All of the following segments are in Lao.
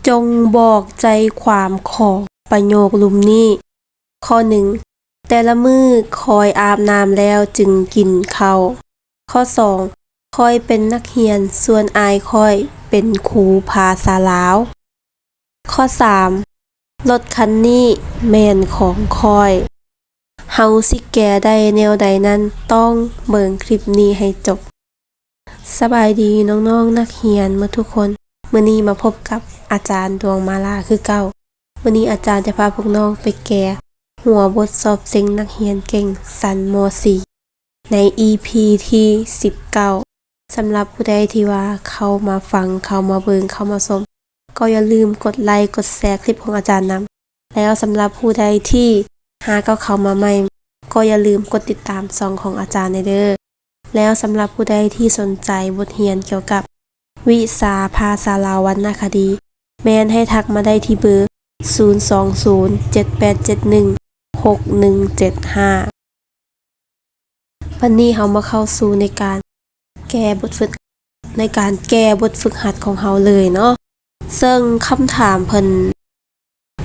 ຈົ່ງບອກໃຈຄວາມຂອງປະໂຫຍກລຸ່ມນີ້. ຂໍ້ໜຶ່ງ, ແຕ່ລະມື້ຂ້ອຍອາບນ້ຳແລ້ວຈຶ່ງກິນເຂົ້າ. ຂໍ້ສອງ, ຂ້ອຍເປັນນັກຮຽນ, ສ່ວນອ້າຍຂ້ອຍເປັນຄູພາສາລາວ. ຂໍ້ສາມ, ລົດຄັນນີ້ແມ່ນຂອງຂ້ອຍ. ເຮົາຊິແກ້ໄດ້ແນວໃດນັ້ນ, ຕ້ອງເບິ່ງຄລິບນີ້ໃຫ້ຈົບ. ສະບາຍດີນ້ອງໆນັກຮຽນໝົດທຸກຄົນ. ມື້ນີ້ມາພົບກັບອາຈານດວງມາລາຄືເກົ່າ. ມື້ນີ້ອາຈານຈະພາພວກນ້ອງໄປແກ້ຫົວບົດສອບເສັງນັກຮຽນເກັ່ງຊັ້ນ ມໍສີ່ ໃນອີພີທີສິບເກົ້າ. ສຳລັບຜູ້ໃດທີ່ວ່າເຂົ້າມາຟັງ, ເຂົ້າມາເບິ່ງ, ເຂົ້າມາຊົມ, ກໍຢ່າລືມກົດໄລ, ກົດແຊຄລິບຂອງອາຈານນຳ. ແລ້ວສຳລັບຜູ້ໃດທີ່ຫາກໍເຂົ້າມາໃໝ່, ກໍຢ່າລືມກົດຕິດຕາມຊ່ອງຂອງອາຈານແດ່ເດີ້. ແລ້ວສຳລັບຜູ້ໃດທີ່ສົນໃຈບົດຮຽນກ່ຽວກັບວິຊາພາສາລາວວັນນະຄະດີ, ແມ່ນໃຫ້ທັກມາໄດ້ທີ່ເບີ ສູນສອງສູນ ເຈັດແປດເຈັດໜຶ່ງ ຫົກໜຶ່ງເຈັດຫ້າ. ບັດນີ້ເຮົາມາເຂົ້າສູ່ໃນການແກ້ບົດຝຶກ, ໃນການແກ້ບົດຝຶກຫັດຂອງເຮົາເລີຍເນາະ. ເຊິ່ງຄຳຖາມເພິ່ນ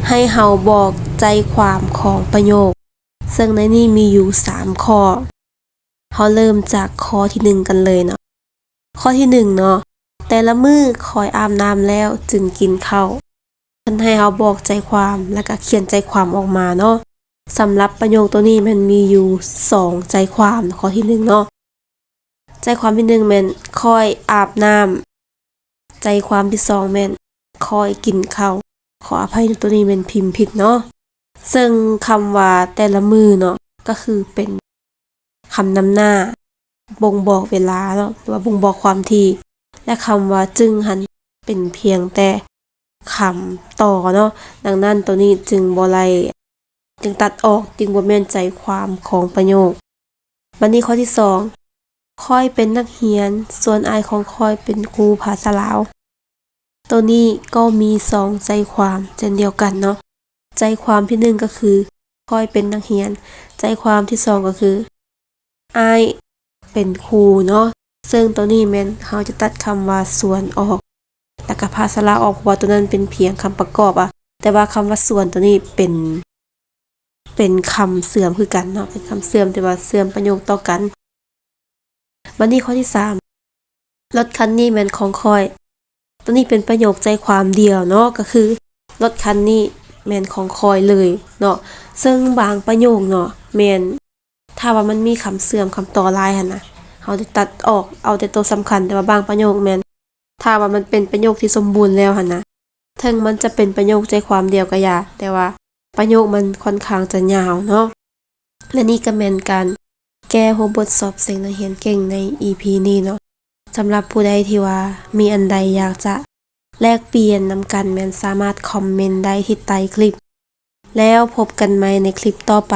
ໃຫ້ເຮົາບອກໃຈຄວາມຂອງປະໂຫຍກ, ເຊິ່ງໃນນີ້ມີຢູ່ສາມຂໍ້. ເຮົາເລີ່ມຈາກຂໍ້ທີໜຶ່ງກັນເລີຍເນາະ. ຂໍ້ທີໜຶ່ງເນາະ, ແຕ່ລະມື້ຂ້ອຍອາບນ້ຳແລ້ວຈຶ່ງກິນເຂົ້າ. ເພິ່ນໃຫ້ເຮົາບອກໃຈຄວາມ ແລ້ວກະຂຽນໃຈຄວາມອອກມາເນາະ. ສຳລັບປະໂຫຍກໂຕນີ້ແມ່ນມີຢູ່ສອງໃຈຄວາມ. ຂໍ້ທີໜຶ່ງເນາະ, ໃຈຄວາມທີໜຶ່ງແມ່ນ ຂ້ອຍອາບນ້ຳ. ໃຈຄວາມທີສອງແມ່ນ ຂ້ອຍກິນເຂົ້າ. ຂໍອະໄພເນາະ, ໂຕນີ້ແມ່ນພິມຜິດເນາະ. ເຊິ່ງຄຳວ່າແຕ່ລະມື້ເນາະ ກໍຄືເປັນຄຳນຳໜ້າບົ່ງບອກເວລາເນາະ ຫຼືວ່າບົ່ງບອກຄວາມຖີ່ ແລະ ຄຳວ່າຈຶ່ງຫັ້ນເປັນພຽງແຕ່ຄຳຕໍ່ເນາະ. ດັ່ງນັ້ນ ໂຕນີ້ຈຶ່ງບໍ່ໄດ້ ຈຶ່ງຕັດອອກ, ຈຶ່ງບໍ່ແມ່ນໃຈຄວາມຂອງປະໂຫຍກ. ບັດນີ້ຂໍ້ທີສອງ, ຂ້ອຍເປັນນັກຮຽນ, ສ່ວນອ້າຍຂອງຂ້ອຍເປັນຄູພາສາລາວ. ໂຕນີ້ກໍມີສອງໃຈຄວາມເຊັ່ນດຽວກັນເນາະ. ໃຈຄວາມທີໜຶ່ງກໍຄື ຂ້ອຍເປັນນັກຮຽນ, ໃຈຄວາມທີສອງກໍຄື ອ້າຍເປັນຄູເນາະ. ເຊິ່ງໂຕນີ້ແມ່ນເຮົາຈະຕັດຄຳວ່າສ່ວນອອກ ແລ້ວກະພາສາລາວອອກ ເພາະວ່າໂຕນັ້ນເປັນພຽງຄຳປະກອບອະ. ແຕ່ວ່າຄຳວ່າສ່ວນໂຕນີ້ເປັນ ເປັນຄຳເຊື່ອມຄືກັນເນາະ, ເປັນຄຳເຊື່ອມທີ່ວ່າເຊື່ອມປະໂຫຍກຕໍ່ກັນ. ບັດນີ້ຂໍ້ທີສາມ, ລົດຄັນນີ້ແມ່ນຂອງຂ້ອຍ. ໂຕນີ້ເປັນປະໂຫຍກໃຈຄວາມດຽວເນາະ, ກໍຄື ລົດຄັນນີ້ແມ່ນຂອງຂ້ອຍເລີຍເນາະ. ເຊິ່ງບາງປະໂຫຍກເນາະ ແມ່ນ ຖ້າວ່າມັນມີຄຳເຊື່ອມຄຳຕໍ່ຫຼາຍຫັ້ນນະ ເຮົາຈະຕັດອອກ ເອົາແຕ່ໂຕສຳຄັນ. ແຕ່ວ່າບາງປະໂຫຍກແມ່ນ ຖ້າວ່າມັນເປັນປະໂຫຍກທີ່ສົມບູນແລ້ວຫັ້ນນະ ເຖິງມັນຈະເປັນປະໂຫຍກໃຈຄວາມດຽວກໍຢ່າ, ແຕ່ວ່າປະໂຫຍກມັນຄ່ອນຂ້າງຈະຍາວເນາະ. ແລະ ນີ້ກໍແມ່ນການແກ້ຫົວບົດສອບເສັງນັກຮຽນເກັ່ງໃນອີພີນີ້ເນາະ. ສຳລັບຜູ້ໃດທີ່ວ່າມີອັນໃດຢາກຈະແລກປ່ຽນນຳກັນ ແມ່ນສາມາດຄອມເມັນໄດ້ທີ່ໃຕ້ຄລິບ. ແລ້ວພົບກັນໃໝ່ໃນຄລິບຕໍ່ໄປ.